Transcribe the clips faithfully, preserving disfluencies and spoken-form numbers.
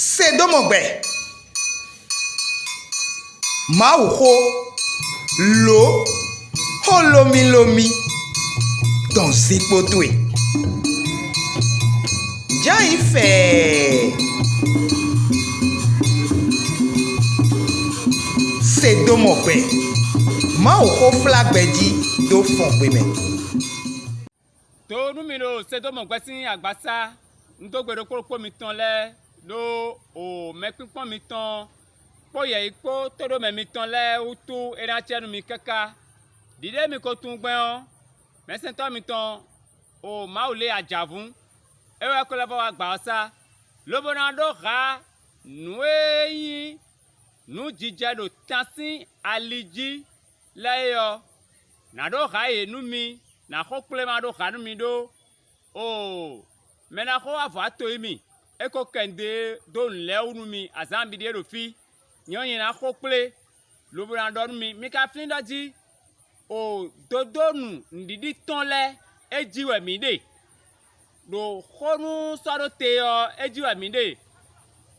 Se dó mɔ gbɛ. Mawuxó, lǒ, xó lómílómí dɔn zinkpo towe. Jǎ yi fɛɛ. Se dó mɔ gbɛ. Mawuxó flá gbɛ jí dó fɔn gbe mɛ. Do nú mi ɖo Sedómu gbɛ sín agbasá. Un dó gbe ɖokpó ɖokpó mitɔn lɛ́ɛ ɖó o mɛkpínkpɔ́n mitɔn kpó yɛ̌yi kpó tóɖomɛ mitɔn lɛ́ɛ wútu é ná acɛ nú mi káká. Ɖiɖée mi ko tunwun gbɛn ɔ́, mɛsɛntɔ́ mitɔn o Mawu lě ajǎvún, é wɛ ko lɛ́ vɔ́ wá gbǎ ɔ́ sá, lobo ná ɖó hǎ nǔ e nyí nǔ jijɛ ɖo tan sín ali jí lɛ́ɛ é ɔ́, nǎ ɖó hǎ yě nú mi, nǎ xo kplé ma ɖó hǎ nú mi ɖó. Oo, mɛ ná xo wá vɔ̌ ato yí mì, é ko kɛ nǔɖé dó nǔ lɛ́ɛ wú nú mi azǎn miɖée ɖo fí. Nyɛ ɔ́, nyɛ ná xo kplé, lobo ná ɖɔ nú mi, mi ka flín ɖɔ jí, o dodónu nǔɖiɖi tɔn lɛ́ɛ, é jí wɛ mǐ ɖe. Ɖo xó nú sɔ́ ɖó te ɔ́, é jí wɛ mǐ ɖe.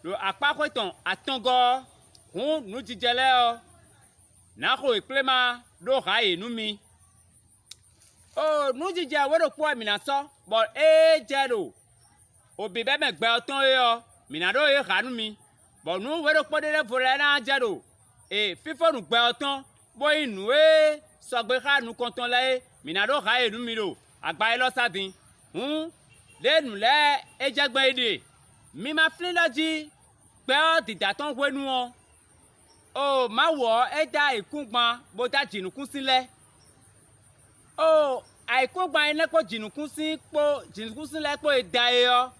Ɖo akpáxwé tɔn atɔngɔ́ ɔ́, hǔn nǔjijɛ lɛ́ɛ ɔ́, nǎ xo yě kplé ma ɖó hǎ yě nú mi. Oo, nǔjijɛ wǒ ɖokpó wɛ mǐ ná sɔ́, bɔ ée jɛ ɖo o bǐbɛ́mɛ gbɛ ɔ́ tɔn é ɔ́, mǐ ná ɖó yě hǎ nú mi, bɔ nǔ wǒ ɖokpó ɖé lɛ́ɛ vo lɛ́ɛ ná jɛ ɖo e fífónu gbɛ ɔ́ tɔn, bó nyí nǔ e sɔgbe xá nukɔntɔn lɛ́ɛ é, mǐ ná ɖó hǎ yě nú mi ɖo agba élɔ́ sá din. Hǔn, ɖěe nǔ lɛ́ɛ é jɛ gbɔn é ɖíe: mi ma flín ɖɔ jí gbɛ ɔ́ dǐdá tɔn hwenu ɔ́, oo, Mawu ɔ́, é dó ayǐkúngban bó dó ajǐnukúnsin lɛ́ɛ. Oo, ayǐkúngban énɛ́ kpó jǐnukúnsin kpó jǐnukúnsin lɛ́ɛ kpó e da é ɔ́,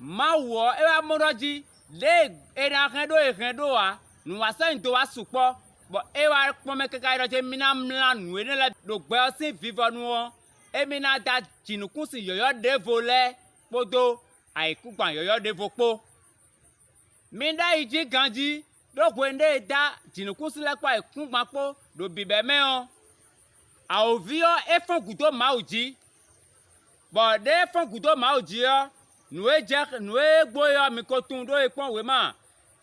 Mawu ɔ́, é wá mɔ ɖɔ jí ɖěe è nǎ hɛn ɖó è hɛn ɖó ǎ, nǔ wá sɔ́ nyi do wá sukpɔ́, bɔ é wá kpɔ́n mɛ káká ɖɔ jí émí ná mlá nǔ énɛ́ lɛ́ɛ ɖo gbɛ ɔ́ sín vivɔnu ɔ́, émí ná dó jǐnukúnsin yɔ̌yɔ́ ɖěvo lɛ́ɛ kpódó ayǐkúngban yɔ̌yɔ́ ɖěvo kpó. Mi ɖó ayi jí ganjí, ɖó hwenu ɖé e dó jǐnukúnsin lɛ́ɛ kpó ayǐkúngban kpó ɖo bǐbɛ́ mɛ ɔ́, awǒvi ɔ́, é fɔ́n gǔdo Mawu jí, bɔ ɖěe é fɔ́n gǔdo Mawu jí ɔ́, nǔ e jɛ nǔ e gbo é ɔ́, mi ko tunwun ɖó è kpɔ́n wěma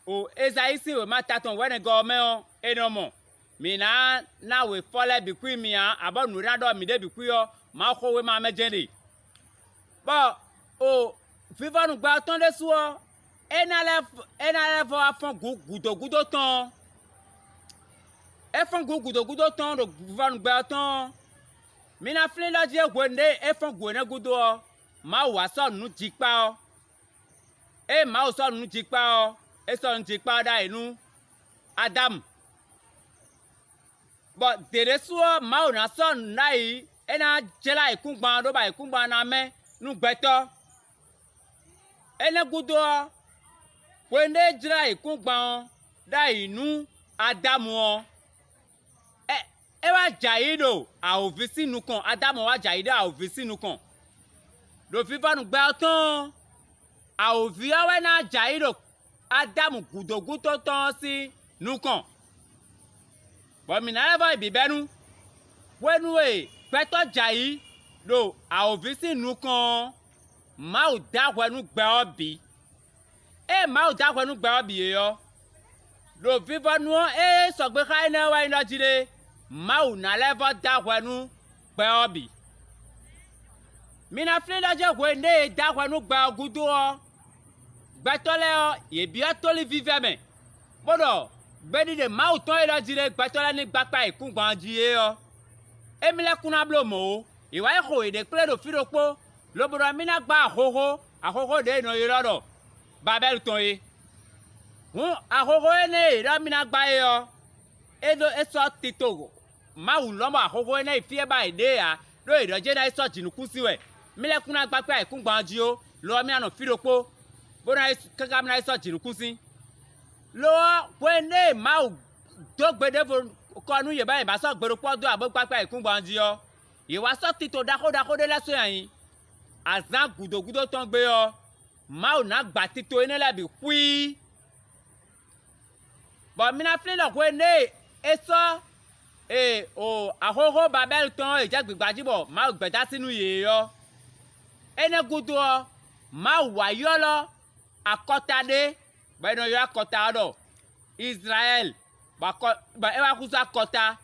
o Ezayíi sín wěma ta tɔn wɛ̌nɛgɔ́ ɔ́ mɛ ɔ́, è nɔ mɔ. Mǐ ná ná wěfɔ lɛ́ɛ bǐ kwí mi ǎ, abɔ nǔ e ná ɖɔ mǐɖée bǐ kwí ɔ́, Mawuxówéma ɔ́ mɛ jɛ́n ɖe. Bɔ o vivɔnu gbɛ ɔ́ tɔn ɖésú ɔ́, é ná lɛ́ é ná lɛ́ vɔ wá fɔ́n gǔ gǔdo gúdo tɔn ɔ́. É fɔ́n gǔ gǔdo gúdo tɔn ɔ́ ɖo vivɔnu gbɛ ɔ́ tɔn ɔ́, mi ná flín ɖɔ jí é hwenu ɖé é fɔ́n gǔ énɛ́ gúdo ɔ́, Mawu wá sɔ́ nǔ jikpá ɔ́. Ée Mawu sɔ́ nǔ jikpá ɔ́, é sɔ́ nǔ jikpá ɔ́ ɖ'ayǐ nú Adámu. Bɔ dě ɖésú ɔ́, Mawu ná sɔ́ nǔ ɖ'ayǐ, é ná jlá ayǐkúngban ɔ́ ɖó bɔ ayǐkúngban ná mɛ nú gbɛtɔ́. Énɛ́ gúdo ɔ́, hwenu e é jlá ayǐkúngban ɔ́ ɖ'ayǐ nú Adámu ɔ́, é é wá jɛ ayǐ ɖo awǒvi sín nukɔn. Adámu wá jɛ ayǐ ɖo awǒvi sín nukɔn. Ɖo vivɔnu gbɛ ɔ́ tɔn ɔ́, awǒvi ɔ́ wɛ ná jɛ ayǐ ɖo Adámu gǔdo gúdo tɔn ɔ́ sín nukɔn, bɔ mǐ ná lɛ́ vɔ́ yi bǐbɛ́nu. Hwenu e gbɛtɔ́ jɛ ayǐ ɖo awǒvi sín nukɔn ɔ́, Mawu dó ahwɛ nú gbɛ ɔ́ bǐ. Ée Mawu dó ahwɛ nú gbɛ ɔ́ bǐ é ɔ́, ɖo vivɔnu ɔ́ e sɔgbe xá énɛ́ ɔ́ wɛ nyí ɖɔ jí ɖé, Mawu ná lɛ́ vɔ́ dó ahwɛ nú gbɛ ɔ́ bǐ. Mi ná flín ɖɔ jɛ́n hwenu ɖé e dó ahwɛ nú gbɛ ɔ́ gúdo ɔ́, gbɛtɔ́ lɛ́ɛ ɔ́, yě byɔ́ tóli vívɛ́ mɛ, bó ɖɔ gbeɖiɖe Mawu tɔn e ɖɔ jí ɖé gbɛtɔ́ lɛ́ɛ ní gbá kpá ayǐkúngban jí é ɔ́, émí lɛ́ kún ná bló mɔ̌ ó. È wǎ yi xo yěɖée kplé ɖo fí ɖokpó, lobo ɖɔ mì ná gbá ahohó, ahohó ɖě è nɔ ylɔ́ ɖɔ Babɛ́lu tɔn é. Hǔn ahohó énɛ́ e è ɖɔ mì ná gbá é ɔ́, é ɖó é sɔ́ tito Mawu lɔmɔ̌ ahohó énɛ́ yi fí e ba è ɖe é ǎ, ɖó è ɖɔ jɛ́n ná yi sɔ́ jǐnukúnsin wɛ. Mì lɛ́ kún ná gbá kpé ayǐkúngban ɔ́ jí ó, lo ɔ́, mì ná nɔ fí ɖokpó, bó ná yi káká mì ná yi sɔ́ jǐnukúnsin. Lo ɔ́, hwenu e Mawu dó gbe ɖěvo kɔ nú yě bɔ yě ba sɔ́ gbe ɖokpó ɔ́ dó abó gbá kpé ayǐkúngban ɔ́ jí ɔ́, yě wá sɔ́ tito ɖaxó ɖaxó ɖé lɛ́ɛ sɔ́ nyi ayǐ. Azǎn gǔdo gúdo tɔn gbe ɔ́, Mawu ná gba tito énɛ́ lɛ́ɛ bǐ xwíí. Bɔ mi ná flín ɖɔ hwenu e é sɔ́ e o axóxó Babɛ́lu tɔn e jɛ gbǐgbá jí bɔ Mawu gbɛ̌ dó así nú yě é ɔ́, énɛ́ gúdo ɔ́, Mawu wá ylɔ́ Akɔta ɖé, bɔ è nɔ ylɔ́ akɔta ɔ́ ɖɔ Izlayɛ́li, bɔ akɔ bɔ é wá húzú akɔta.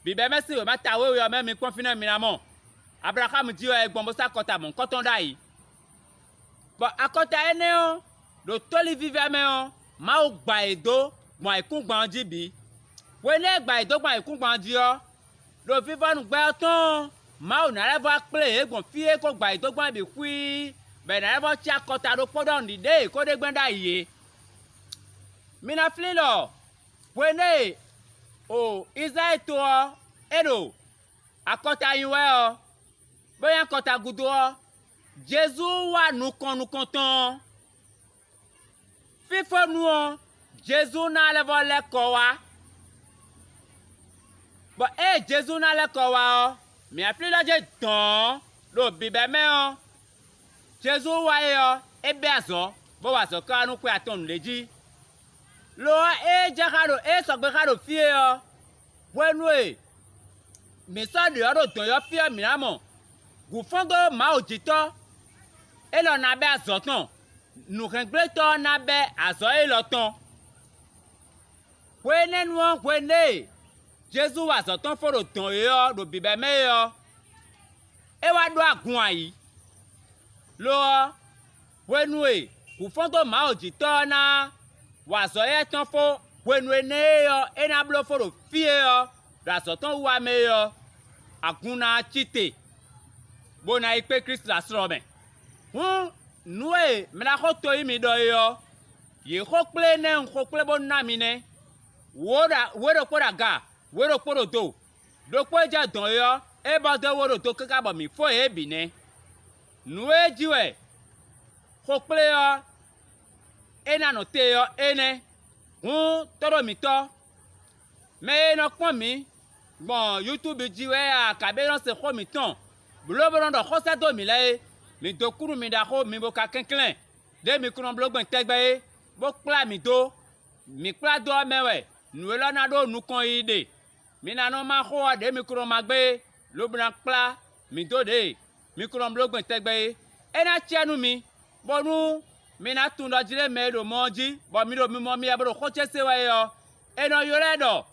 Bǐbɛ́mɛ sín wěma ta wěwe ɔ́ mɛ mi kpɔ́n fínɛ́ mi ná mɔ. Ablaxámu jí wɛ è gbɔn bó sɔ́ akɔta mɔ̌hunkɔtɔn ɖ'ayǐ. Bɔ akɔta énɛ́ ɔ́, ɖo tóli vívɛ́ mɛ ɔ́, Mawu gba yě dó gbɔn ayǐkúngban ɔ́ jí bǐ. Hwenu e é gba yě dó gbɔn ayǐkúngban ɔ́ jí ɔ́, ɖo vivɔnu gbɛ ɔ́ tɔn ɔ́, Mawu ná lɛ́ vɔ́ kplé yě gbɔn fí e é ko gba yě dó gbɔn é bǐ xwíí, bɔ è nǎ lɛ́ vɔ́ cí akɔta ɖokpó ɖɔhun ɖiɖée è ko ɖe gbɛ́ ɖ'ayǐ é. Mi ná flín ɖɔ hwenu e o Izlayɛ́li to ɔ́, é ɖo akɔta nyi wɛ ɔ́, bó nyí akɔta gúdo ɔ́, Jezu wá nukɔn nukɔntɔn ɔ́, fífónu ɔ́, Jezu ná lɛ́ vɔ́ lɛ́ kɔ wá. Bɔ ée Jezu ná lɛ́ kɔ wá ɔ́, mǐ aflílɔ́ ce dɔ̌n ɖo bǐbɛ́mɛ ɔ́, Jezu wá é ɔ́, é bɛ́ azɔ̌, bó wa azɔ̌ káká nú xwe atɔn nǔɖé jí. Lo ɔ́, ée jɛ xá ɖo ée sɔgbe xá ɖo fí é ɔ́, hwenu e mǐ sɔ́ ɖě ɔ́ ɖo dɔ̌n ɔ́ fí ɔ́, mǐ ná mɔ gǔfɔ́ndó Mawujíntɔ́ élɔ́ ná bɛ́ azɔ̌ tɔn; nǔhɛngblétɔ́ ɔ́ ná bɛ́ azɔ̌ élɔ́ tɔn. Hwe énɛ́ nu ɔ́, hwenu e Jezu wa azɔ̌ tɔn fó ɖo dɔ̌n é ɔ́ ɖo bǐbɛ́mɛ é ɔ́, é wá ɖó agun ayǐ. Lo ɔ́, hwenu e gǔfɔ́ndó Mawujíntɔ́ ɔ́ ná wa azɔ̌ éyɛ́ tɔn fó hwenu énɛ́ e ɔ́ é ná bló fó ɖo fí e ɔ́, ɖo azɔ̌ tɔn wiwa mɛ é ɔ́, agun ná cí te, bó ná yi kpé Klísu ɖo aslɔ mɛ. Hǔn, nǔ e mɛɖaxó to yí mi ɖɔ é ɔ́, yě xó kplé énɛ́ un xo kplé bó ná mi nɛ́. Wǒ ɖo wě ɖokpó ɖo aga, wě ɖokpó ɖo do; ɖokpó e jɛ dɔ̌n é ɔ́, é bɔ dó wó ɖo do káká bɔ mǐ fó yě bǐ nɛ́. Nǔ e jí wɛ xo kplé ɔ́, é ná nɔ te ɔ́, é nɛ́. Hǔn, tóɖó mǐtɔn, mɛ e nɔ kpɔ́n mǐ gbɔn YouTube jí wɛ a, kabǐ e nɔ se xó mǐtɔn, bló bó nɔ ɖɔ xó sɛ́ dó mǐ lɛ́ɛ é, mǐ dó kú nú mi ɖaxó mi bo ka kɛnklɛ́n ɖě mi kún nɔ bló gbɛn tɛgbɛ é, bó kplá mǐ dó. Mǐ kplá dó ɔ́ mɛ wɛ nǔ élɔ́ ná ɖó nukɔn yiyi ɖe. Mi ná nɔ má xó ɔ́ ɖě mi ko nɔ má gbé é, lobo ná kplá mǐ dó ɖě mi ko nɔ bló gbɛn tɛgbɛ é. É ná acɛ nú mi, bónú mi ná tunwun ɖɔ jí lé mɛ e ɖo mɔ ɔ́ jí, bɔ mi ɖo mimɔ mì wɛ bó ɖo xó ce se wɛ é ɔ́, è nɔ ylɔ́ ɛ ɖɔ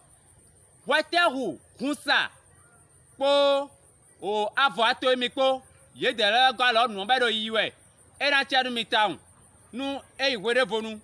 hwɛtɛ́hu hun sa kpó o avɔ ato e mi kpó. Yědɛɛ lɛ́ɛ gɔ́ alɔ nǔ ɔ́ bɔ é ɖo yiyi wɛ. É ná acɛ nú mi tawun, nú é yi hweɖévonu,